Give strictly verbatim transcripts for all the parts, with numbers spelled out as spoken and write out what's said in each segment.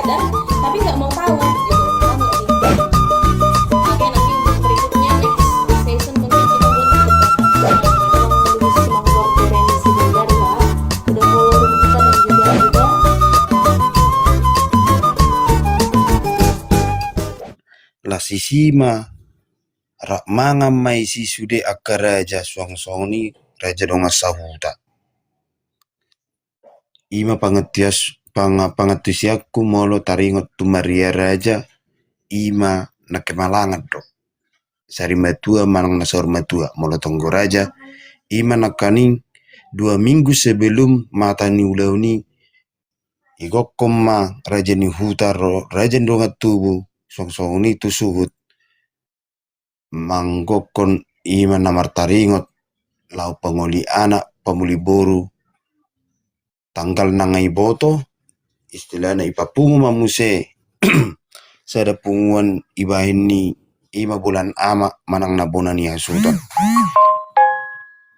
Tapi nggak mau tahu gitu. Paham nggak sih? Oke, nanti untuk berikutnya, next session, mungkin kita buat untuk, eh, Bang Luis Mangkor Jeremy Siregar, ya. Udah follow room kita dan juga udah. Las isi ma rap mangan ma isi sude angka raja, suang songon i raja dongan sahuta. Ima pangantusias-, panga-, pangantusianku molo taringot tu Maria Raja, ima na kemalangan do. Sari matua manang na saur matua, molo tonggo raja, ima nangkaning dua minggu sebelum mata ni ulaon i, igokkon ma raja ni huta ro raja ni dongan tubu, suang songon i tu suhut. Manggokkon ima na martaringot, laho pangoli anak, pamuli boru, tanggal nang iboto, istilahna ipapungu ma muse sada punguan ibahen ni ima bulan ama manang na bona ni hasuhuton.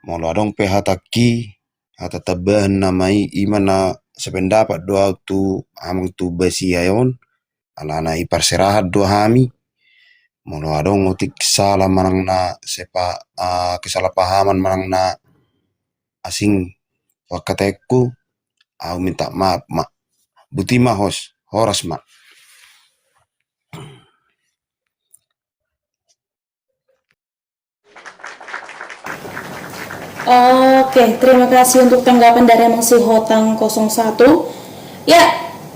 Molo adong pe hatangki, hata tambahan nama i, ima na sependapat do au tu amang tu basiha on, alana i parserahan do hami. Molo adong otik sala manang na sepa-, ah, kesalahpahaman manang na asing tu angka hatangku, au minta maaf ma. Boti ma, host, horas ma. Oke, terima kasih untuk tanggapan dari Amang Sihotang kosong satu. Ya,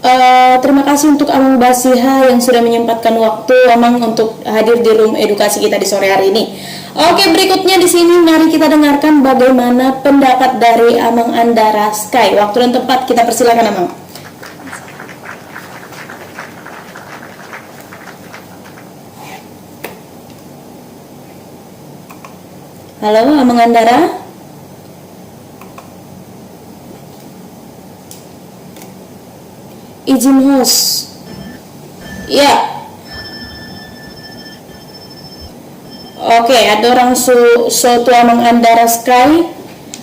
eh, terima kasih untuk Amang Basiha yang sudah menyempatkan waktu, Amang, untuk hadir di room edukasi kita di sore hari ini. Oke, berikutnya di sini mari kita dengarkan bagaimana pendapat dari Amang Andara Sky. Waktu dan tempat kita persilakan, Amang. Halo, Amang Andara? Izin host. Ya. Oke, andorang so, so tu Amang Andara Sky,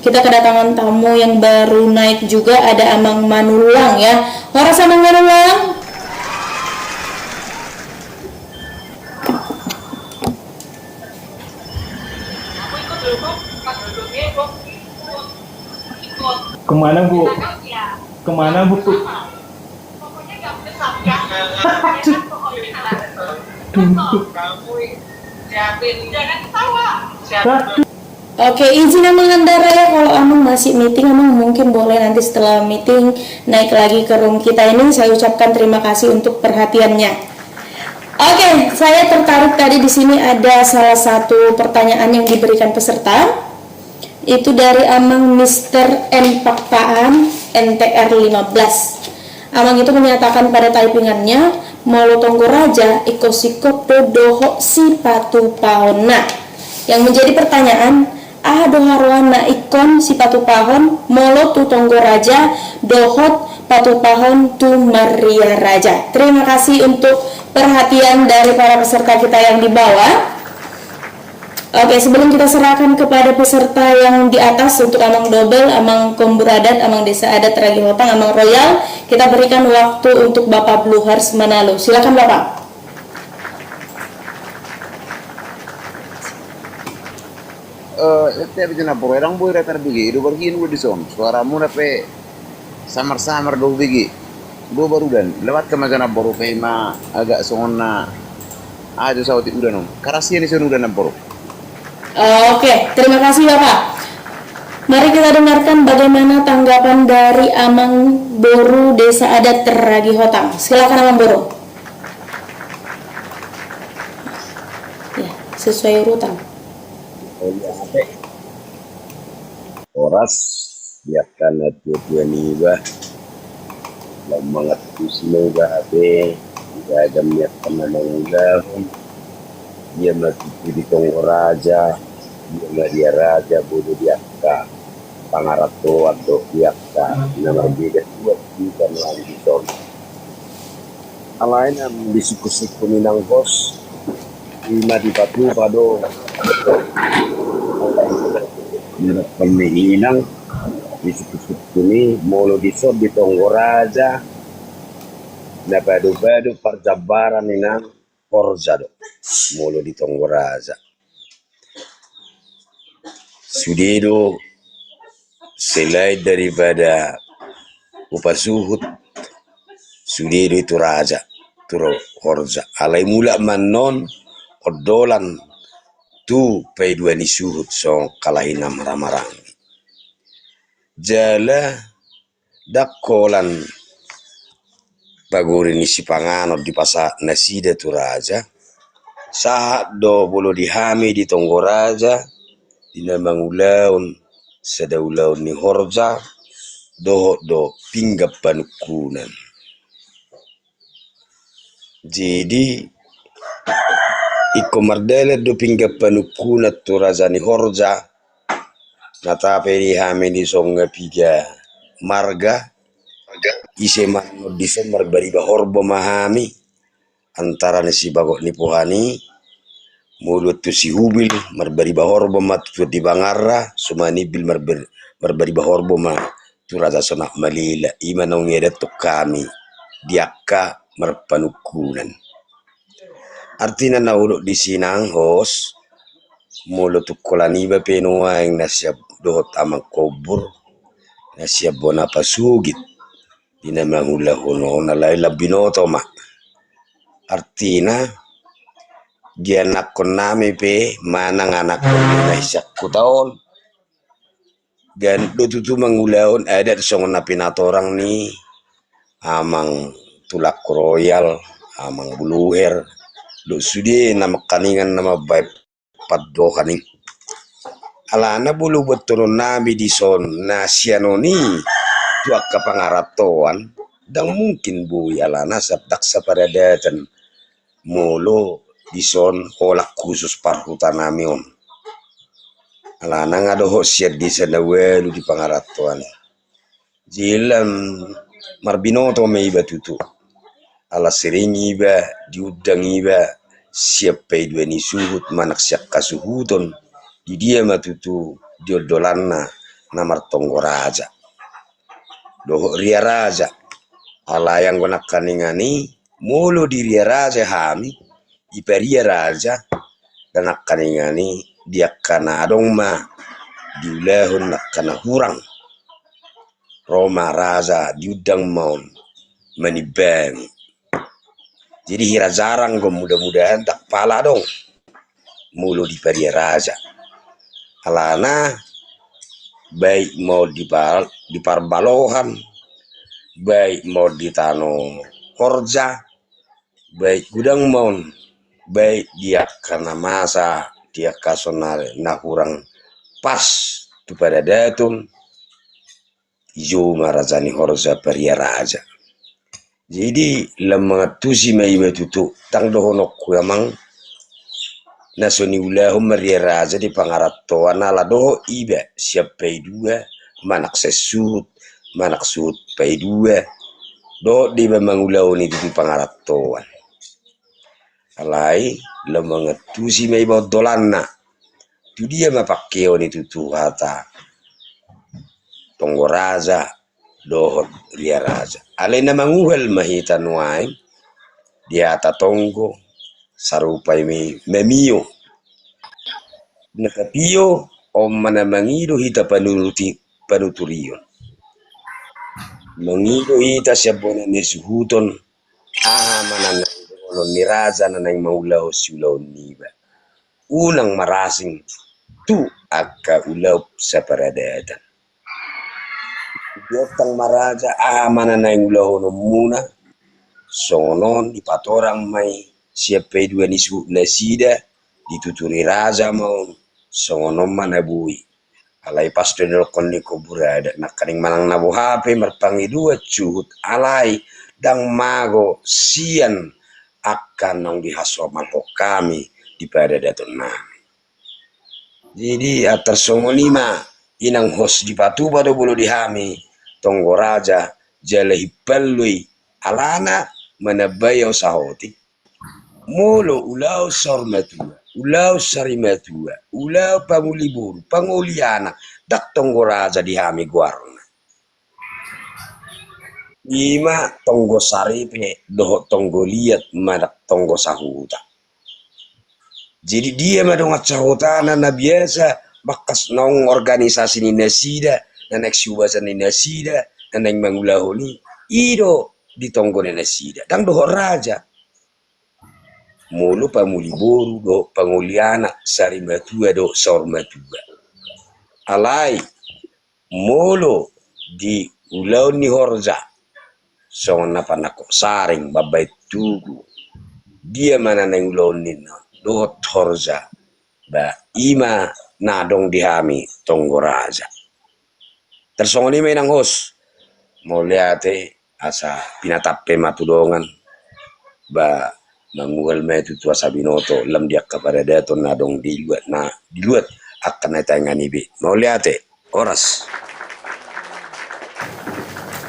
kita kedatangan tamu yang baru naik juga, ada Amang Manulang ya. Horas Amang Manulang. Kemana, Bu? Kemana, Bu? Tuh. Oke, izin Amang Andara ya, kalau Amang masih meeting, Amang mungkin boleh nanti setelah meeting naik lagi ke room kita ini. Saya ucapkan terima kasih untuk perhatiannya. Oke, saya tertarik tadi di sini ada salah satu pertanyaan yang diberikan peserta. Itu dari Amang Mister N Pakpaan, N T R lima belas. Amang itu menyatakan pada typingannya, molo tonggo raja, ingkon singkop do dohot sipatupaonna. Yang menjadi pertanyaan, aha do haroroanna ingkon sipatupahon molo tu tonggo raja dohot patupahon tu Maria Raja? Terima kasih untuk perhatian dari para peserta kita yang di bawah. Oke, sebelum kita serahkan kepada peserta yang di atas, untuk Amang Dobel, Amang Kombur Adat, Amang Desa Adat Ragi Hotang, Amang Royal, kita berikan waktu untuk Bapak Bluehurst Manalo. Silakan, Bapak. Eh, ete, baju na bro, erang boi rata bigi, ido bargi nu dison, suara muna pe samar-samar do bigi. Bo barudan, lewat ke maja na boru pe ima agak songon na ajo sauti udan on. Karasian ison udan na boru. Oke, terima kasih Bapak. Mari kita dengarkan bagaimana tanggapan dari Amang Boru Desa Adat Ragi Hotang. Silakan Amang Boru. Ya, sesuai urutan. Horas, di angka na tua-tua niba, lam mangantusi ma iba hape, di ragam ni angka na mangulahon, dia ma tutu di tonggo raja, dia ma dia raja, bodo di angka pangarantoan dohot di angka na marbeda tua di angka na lanjut on. Alai na disingkop-singkop ni nang host, ima dipatupa do. Menurut pemihinan, disingkop-singkop ni molo dison di tonggo raja, Na pado-pado parjambaran ni nang horja do molo di Tonggo Raja. Sude do, selain daripada hupasuhut, sude do i tu raja, tu ro-, horja. Alai mulak ma annon ondolan tu paidua ni suhut songon kalahi na marhahamaranggi. Jala ndang holan pagori ni sipanganon dipasahat nasida tu raja. Sahat do molo di hami di Tonggo Raja, di na mangulahon sada ulaon ni horja, dohot do pinggan panungkunan. Jadi, ingkon mardalan do pinggan panungkunan tu raja ni horja, na tape di hami di songon piga marga, ise ma annon dison marbariba horbo ma hami, antara ni Sibagot ni Pohan i, molo tu Sihubil, marbariba horbo ma tu Tuan di Bangarra, Sumanimbil marbar-, marbariba horbo ma tu Raja Sonak Malela, i ma naung iadathon hami di angka marpanungkunan. Artina na hudok disi nang host, molo tu holan iba pe nuaeng na siap dohot amang kobur, na siap bona pasogit, di na mangulahon on alai lam binoto ma. Artina, di anakkon nami pe manang anakkon ni na sian huta on, ganup do tutu mangulahon adat songon na pinatorang ni amang Tulak Royal, amang Buluher, dohot sude na mangkaningan na mambaen pandohan i. Alana molo buathonon nami dison na sian on i tu angka pangarantoan, ndang mungkin boi alana sap-, ndang saparadatan molo dison holan khusus parhuta nami on. Alana nga dohot sian desa na ualu di pangarantoan i. Jala marbinoto ma iba tutu. Ala sering iba, diundang iba, sian paidua ni suhut, manang sian hasuhuton, di dia ma tutu di ondolanna na martonggo raja. Dohot ria raja. Alai anggo nangkaningan i, molo di ria raja hami, i paria raja, dan nangkaningan i di angka na adong ma diulahon angka na hurang. Ro ma raja diundang ma on manimbangi. Jadi hira jarang do, mudah-mudahan ndang pala adong molo di paria raja. Alana baik ma on di pal-, di parbalohan, baik ma on di tano horja, baik godang ma on, baik di angka na masa, di angka sonari na hurang pas tu paradaton, i jo ma raja ni horja paria raja. Jadi lam mangantusi ma iba tutu, ndang dohononku amang, na so niulahon ma ria raja di pangarantoan ala dohot iba sian paidua, manang sian suhut, manang suhut paidua, dohot do iba mangulahon i tutu pangarantoan. Alai lam mangantusi ma iba ondolanna. Tu dia ma pangkeon i tutu hata tonggo raja dohot ria raja. Alai na manguhal ma hita nuaeng di hata tonggo sarupa i ma mamio. Na tapio on ma na mangido hita panuruti-, panuturion. Mangido hita sian bona ni suhuton, aha ma na naeng dohonon ni raja na naeng mangulahon siulaon niba. Unang marasing tu angka ulaon saparadatan. Diontang ma raja aha ma na naeng ulahononmuna, songon on dipatorang ma i sian paidua ni suhut nasida, dituturi raja ma on, songon on ma na boi. Alai pas do nidokkon ni kobur adat nangkaning manang na boha pe marpangidoan suhut, alai ndang mago sian angka naung dihasomalhon hami di paradaton nami. Jadi antar songon i ma, inang host, dipatupa do molo di hami tonggo raja, jala himpallui alana manambai au sahoti. Molo ulaon saur matua, ulaon sari matua, ulaon pangoli boru, pangoli anak, ndang tonggo raja di hami goarna. Ima tonggo sarepe dohot tonggo liat manang tonggo sahuta. Jadi dia ma dongan sahutana na biasa mangkas naung organisasi ni nasida, na naeng siubasan ni nasida, na naeng mangulahon i, i do di tonggo ni nasida, ndang dohot raja. Molo pamuli boru dohot pangoli anak, sari matua dohot saur matua. Alai molo di ulaon ni horja, songon na panangkok saring mambaen tugu, dia ma na naeng ulaon ninna dohot horja, ba ima na adong di hami tonggo raja. Tarsongon i ma inang host, mauliate, asa pinatampe ma tu dongan, ba manguhal ma i tutu asa binoto lam di angka paradaton na adong di luat, na di luat angka na taingan i be. Mauliate. Horas.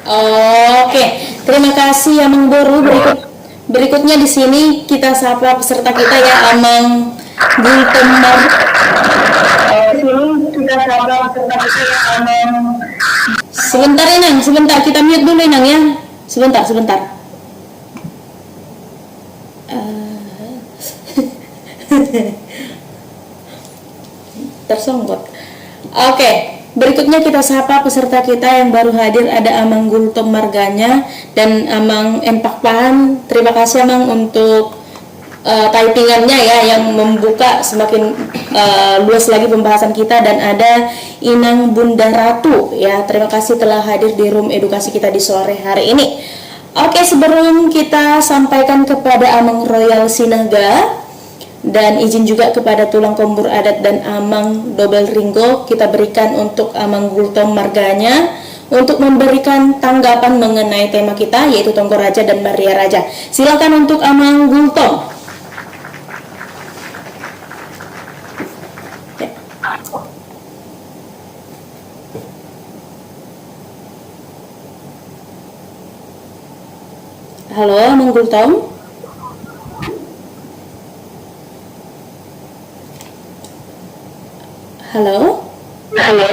Oke, terima kasih Amang Boru. Berikut, berikutnya di sini kita sapa peserta kita ya, Amang Gultom Mar-, sebentar Inang, sebentar kita mute dulu Inang ya. Sebentar, sebentar. Eh. Tersongkot. Oke, berikutnya kita sapa peserta kita yang baru hadir, ada Amang Gultom marganya dan Amang N Pakpahan. Terima kasih Amang untuk eh, typingannya ya yang membuka semakin eh, luas lagi pembahasan kita, dan ada Inang Bunda Ratu ya. Terima kasih telah hadir di room edukasi kita di sore hari ini. Oke, sebelum kita sampaikan kepada Amang Royal Sinaga dan izin juga kepada Tulang Kombur Adat dan Amang Dobel Ringo, kita berikan untuk Amang Gultom marganya untuk memberikan tanggapan mengenai tema kita, yaitu Tonggo Raja dan Maria Raja. Silakan untuk Amang Gultom. Ya. Halo, Amang Gultom? Halo? Halo?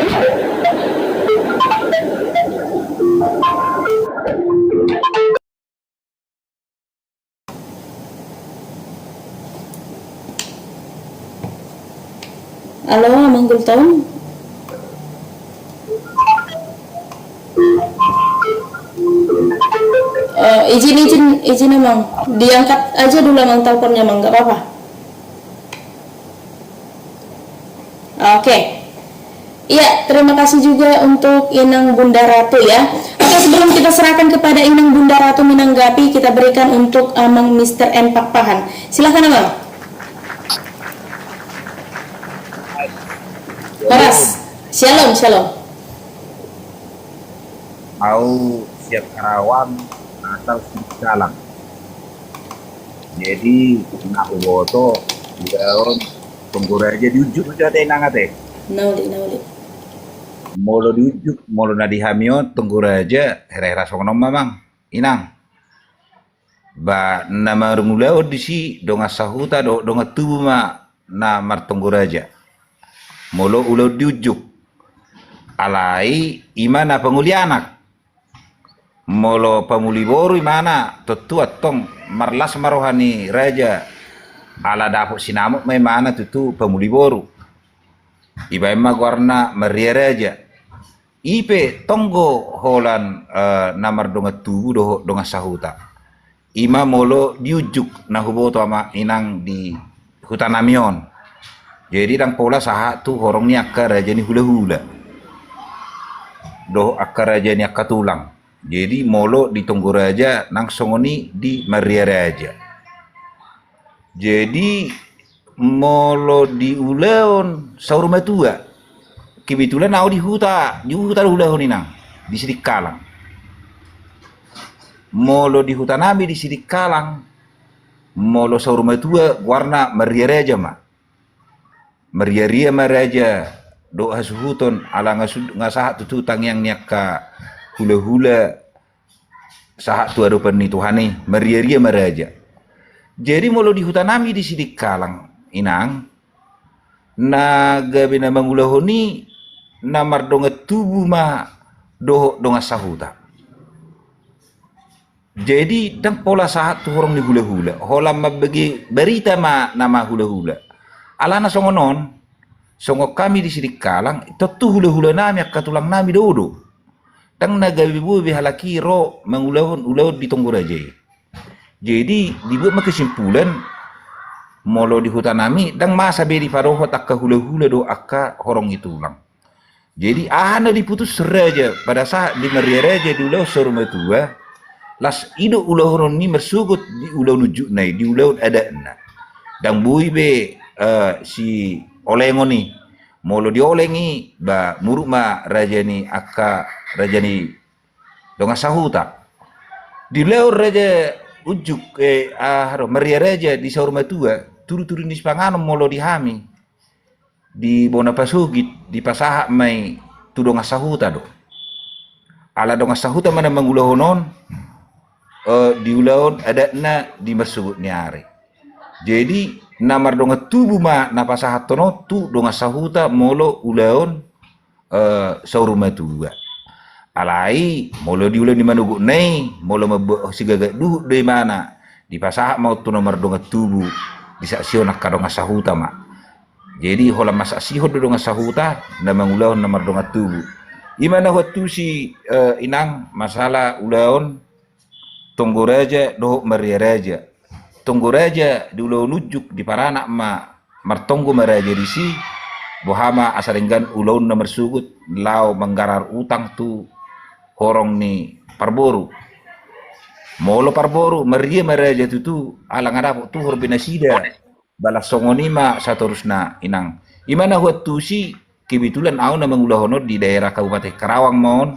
Halo, Amang Gultom? Eh, izin, izin, izin, Amang. Diangkat aja dulu, Amang, teleponnya, Amang, nggak apa-apa. Oke. Iya, terima kasih juga untuk Inang Bunda Ratu ya. Oke, sebelum kita serahkan kepada Inang Bunda Ratu menanggapi, kita berikan untuk Amang Mister N Pakpahan. Silakan, Amang. Horas. Shalom, shalom. Au sian Karawang, asal Sidikalang. Jadi na huboto, ulaon Tonggo Raja di unjuk, ate, Inang, ate. Nauli, nauli. Molo di unjuk, molo na di hami on Tonggo Raja, hera-hera songon on ma, Amang, Inang. Ba na mangulahon disi dongan sahuta dohot dongan tubu ma na martonggo raja. Molo ulaon di unjuk, alai ima na pangoli anak. Molo pamuli boru imana, tontu antong marlas ma roha ni raja, ala dapot sinamot ma imana tutu pamuli boru. Ibaen ma goarna Maria Raja. I pe tonggo holan, eh, na mardongan tubu dohot dongan sahuta. Ima molo di unjuk na huboto, Amang Inang, di hutanami on. Jadi ndang pola sahat tu horong ni angka raja ni hulahula dohot angka raja ni angka tulang. Jadi molo di Tonggo Raja nang songon i di Maria Raja. Jadi molo di ulaon saur matua, kebetulan au di huta, di huta do ulaon, Inang, di Sidikalang. Molo di hutanami di Sidikalang, molo saur matua goarna Maria Raja ma. Maria-ria ma raja dohot hasuhuton, ala nga su-, nga sahat tutu tangiang ni angka hulahula, sahat tu adopan ni Tuhan i, maria-ria ma raja. Jadi molo di hutanami di Sidikalang, Inang, na gabe na mangulahon i na mardongan tubu ma dohot dongan sahuta. Jadi ndang pola sahat tu horong ni hulahula, holan mambege barita ma nama hulahula. Alana songon on, songon hami di Sidikalang, tontu hulahula nami, angka tulang nami do do. Ndang na gabe boi be halak i ro mangulahon ulaon di Tonggo Raja i. Jadi dibuat ma kesimpulan, molo di huta nami ndang masa be dipadohot angka hulahula dohot angka horong ni tulang. Jadi aha na diputus raja pada saat di Maria Raja di ulaon saur matua, las i do ulahonon ni marsogot di ulaon unjukna i, di ulaon adatna. Ndang boi be, eh, siolengon i. Molo dioleng i, ba muruk ma raja ni angka raja ni dongan sahuta. Di ulaon raja unjuk, eh, aha do, Maria Raja di saur matua, tudu-tudu ni sipanganon molo di hami di bona pasogit, dipasahat ma i tu dongan sahuta do. Ala dongan sahuta ma na mangulahon on, eh, di ulaon adatna di marsogot ni ari. Jadi na mardongan tubu ma na pasahathon on tu dongan sahuta molo ulaon, eh, saur matua. Alai molo di ulaon ni manogotna i, molo mambuat sigagak duhut do imana, dipasahat ma on tu na mardongan tubu di saksihon angka dongan sahuta ma. Jadi holan masaksihon do dongan sahuta na mangulahon na mardongan tubu. I ma na huantusi, eh, inang, masalah ulaon Tonggo Raja dohot Maria Raja. Tonggo Raja di ulaon unjuk, di paranak ma martonggo ma raja disi, boha ma asa denggan ulaonna marsogot, laho manggarar utang tu horong ni parboru. Molo parboru, maria ma raja tutu, ala nga dapot tuhor be nasida. Balas songon i ma satorusna, inang. I ma na huantusi, kebetulan au na mangulahon on di daerah Kabupaten Karawang ma on,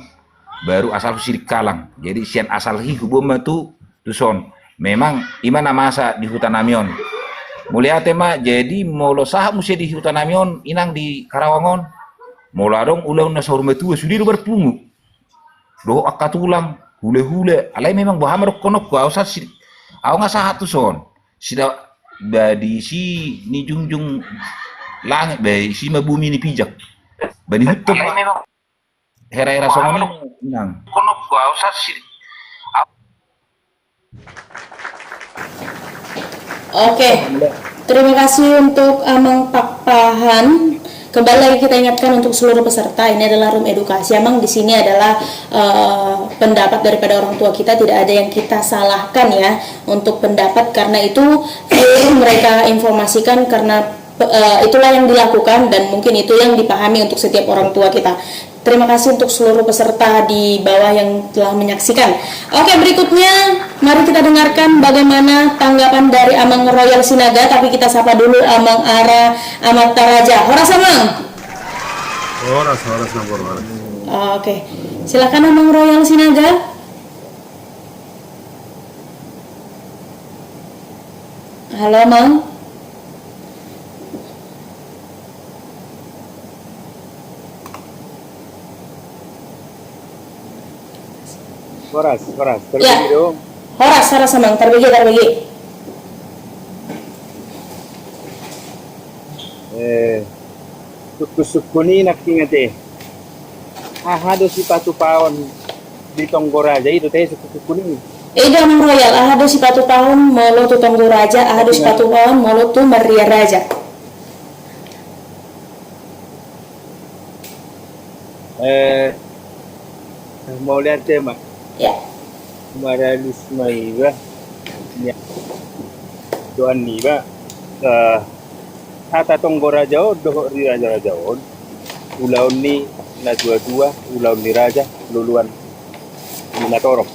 baru asalhu Sidikalang. Jadi sian asalhi huboan ma tu, tuson. Memang i ma na masa di huta nami on. Mauliate ma, jadi molo sahat muse di huta nami on, inang, di Karawang on, molo adong ulaon na saur matua, sude do marpungu. Dohot angka tulang, hulahula. Alai memang boha ma dohononku, au sa si-, au nga sahat tuson. Sida ba disi ni jungjung langit, ba disi ma bumi ni pijak. Ba ni huta ma hera-hera songon i, inang. Oke, terima kasih untuk Amang Pakpahan. Kembali lagi kita ingatkan untuk seluruh peserta, ini adalah room edukasi. Amang, di sini adalah, eh, pendapat daripada orang tua kita, tidak ada yang kita salahkan ya untuk pendapat, karena itu mereka informasikan karena, eh, itulah yang dilakukan dan mungkin itu yang dipahami untuk setiap orang tua kita. Terima kasih untuk seluruh peserta di bawah yang telah menyaksikan. Oke, berikutnya mari kita dengarkan bagaimana tanggapan dari Amang Royal Sinaga, tapi kita sapa dulu Amang Ara Amanta Raja. Horas, Amang. Horas, horas, Nabor, horas. Oke. Silakan, Amang Royal Sinaga. Halo, Amang. Horas, horas. Ya. Tarbege do? Horas, horas, Amang. Tarbege, tarbege. Eh, sungkun-sungkun i nangkin ate. Aha do sipatupaon di Tonggo Raja i do, ate, sungkun-sungkun i? Eda, Amang Royal, aha do sipatupaon molo tu Tonggo Raja, aha do sipatupaon molo tu Maria Raja? Eh, mauliate ma. Ya. Maralus ma iba. Ya. Doan niba. Eh, hata Tonggo Raja on dohot ri raja-raja on, ulaon ni natua-tua, ulaon ni raja, luluan ni natorop.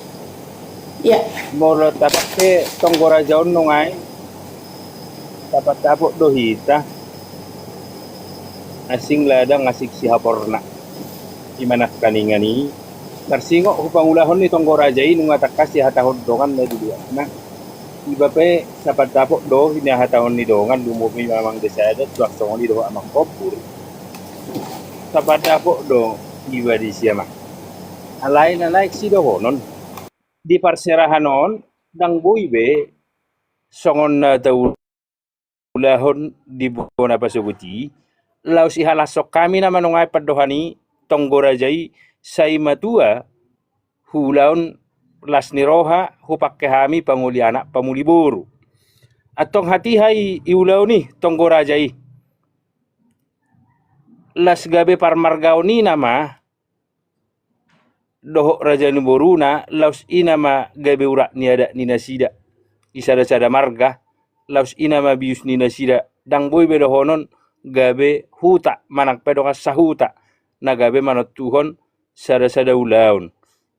Ya. Molo tapake Tonggo Raja on nunga i, dapot-dapot do hita, asing ladang asing sihaporna. I ma nangkaningan i, marsingot tu pangulahon ni Tonggo Raja i, nunga tangkas dihatahon dongan na di luarna. Iba pe sapat dapot do hinahatahon ni dongan, lumobi ma amang desa adat, suang songon i dohot amang kompur. Sapat dapot do iba disi, amang. Alai na naeng sidohonon, di parserahan on, ndang boi be songon na taulahon di bona pasogot i, laos ihalashon hami nama nunga i pandohan i, Tonggo Raja i sai matua ulaon las ni roha hupangke hami pangoli anak pamuli boru. Antong hatiha i ulaon i tonggo raja i. Las gabe parmargaon i nama dohot raja ni boruna, laos i nama gabe urat ni adat ni nasida. I sada-sada marga, laos i nama bius ni nasida. Ndang boi be dohonon gabe huta manang pe dongan sahuta na gabe manontuhon sada-sada ulaon.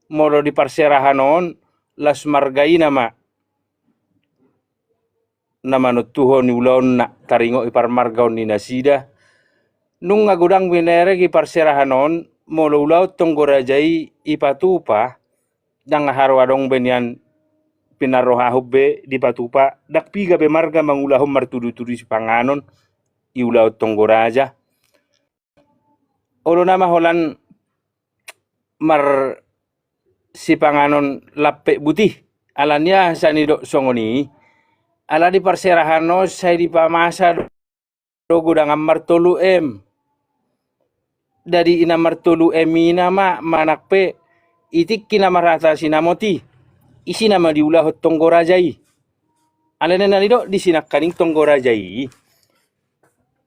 Molo di parserahan on, las marga i nama na manontuhon ulaonna taringot i parmargaon ni nasida. Nunga godang binereng i parserahan on, molo ulaon tonggo raja i ipatupa, ndang haru adong be nian pinarrohahon be dipatupa, ndang piga be marga mangulahon martudu-tudu sipanganon i ulaon tonggo raja. Olo nama holan marsipanganon lampek buti. Alani aha sai nidok songon i? Ala di parserahan on sai dipamasa do dogangan martolu M. Jadi i na martolu M i nama manang pe i tingki na marhata sinamot i, isi nama diulahon tonggo raja i. Alani na nidok disi nangkaning tonggo raja i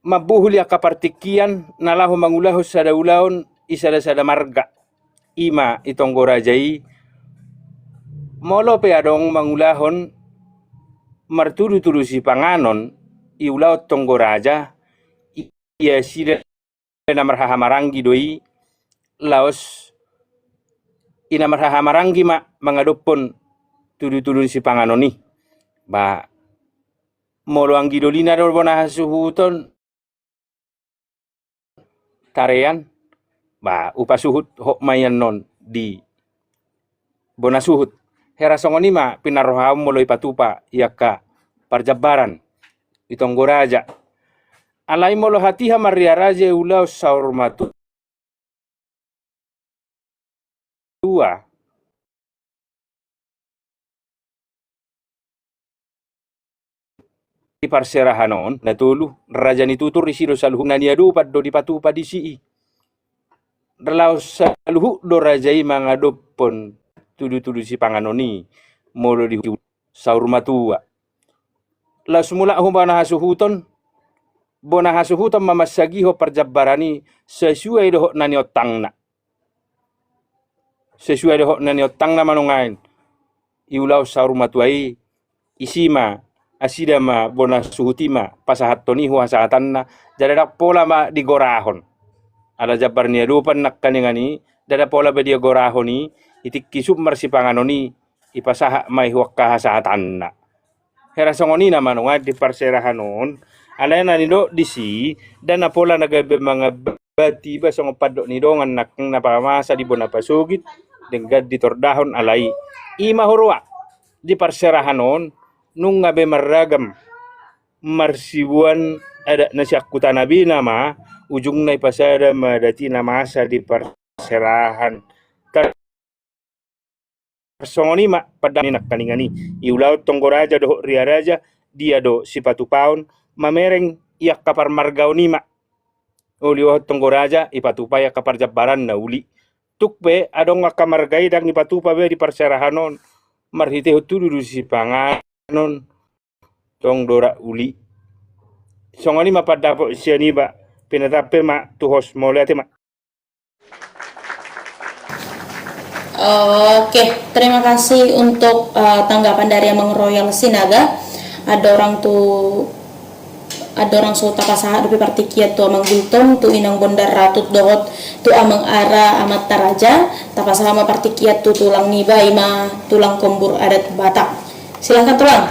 mambuhul i angka partingkian na laho mangulahon sada ulaon i sada-sada marga. I ma i tonggo raja i, molo pe adong mangulahon martudu-tudu sipanganon i ulaon tonggo raja, i, ia sida na marhaha maranggi do i, laos i na marhaha maranggi ma mangadophon tudu-tudu sipanganon i. Ba molo anggi dolina do bona hasuhuton tarean, ba upasuhut hot ma ian non di bona suhut. Hera songon i ma pinarrohahon molo ipatupa i angka parjambaran i tonggo raja. Alai molo hatiha marria raja i ulaon saur matua, di parserahan on na tolu, raja ni tutur, isi do saluhut na niadopan do dipatupa disi i. Laos saluhut do raja i mangadophon tudu-tudu sipanganon i molo di saur matua. Laos mulak hu bona hasuhuton, bona hasuhuton ma mansagihon parjambaran i sesuai dohot na niontangna. Sesuai dohot na niontangna ma nuaeng i ulaon saur matua i, isi ma, nasida ma bona suhut i ma pasahathon i hu hasahatanna, jala ndang pola ma digorahon. Ala jambar niadopan nangkaningan i, ndada pola be digorahon i, i tingki suhut marsipanganon i, ipasahat ma i hu angka hasahatanna. Hera songon i nama nuaeng di parserahan on, alai na nidok disi, ndada pola na gabe mangambati ba songon pandok ni dongan nangkin na pamasa di bona pasogit, denggan ditordahon alai. I ma huroa, di parserahan on, nunga be marragam marsibuan adat na sian hutana be nama, ujungna ipasada ma adat i na masa di parserahan. Tar songon i ma pandapotan ni nangkaningan i, i ulaon tonggo raja dohot ria raja, dia do sipatupaon, mamereng i angka parmargaon i ma. Ulaon tonggo raja ipatupa i angka parjambaran na uli. Tung pe adong angka marga i ndang ipatupa be di parserahan on marhitehon tudu-tudu sipanganon, tong do rap uli. Songon i ma pandapot sian i ba, pinatap pe ma tu host, mauliate ma. Oke, terima kasih untuk, eh, tanggapan dari Amang Royal Sinaga. Andorang tu, andorang so tapasahat dope partingkian tu Amang Gultom, tu Inang Bondar Ratut dohot tu Amang Ara Amanta Raja, tapasahat ma partingkian tu tulang niba, i ma tulang kombur adat Batak. Silahkan, tulang.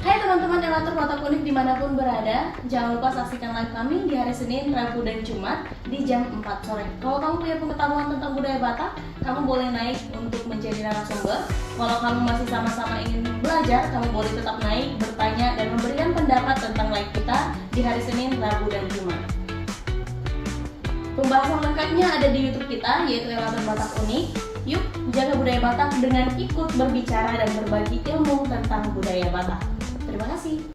Hai teman-teman Donatur Batak Unik dimanapun berada, jangan lupa saksikan live kami di hari Senin, Rabu, dan Jumat di jam empat sore. Kalau kamu punya pengetahuan tentang budaya Batak, kamu boleh naik untuk menjadi narasumber. Kalau kamu masih sama-sama ingin belajar, kamu boleh tetap naik, bertanya, dan memberikan pendapat tentang live kita di hari Senin, Rabu, dan Jumat. Pembahasan lengkapnya ada di YouTube kita, yaitu Elevator Batak Unik. Yuk, jaga budaya Batak dengan ikut berbicara dan berbagi ilmu tentang budaya Batak. Terima kasih.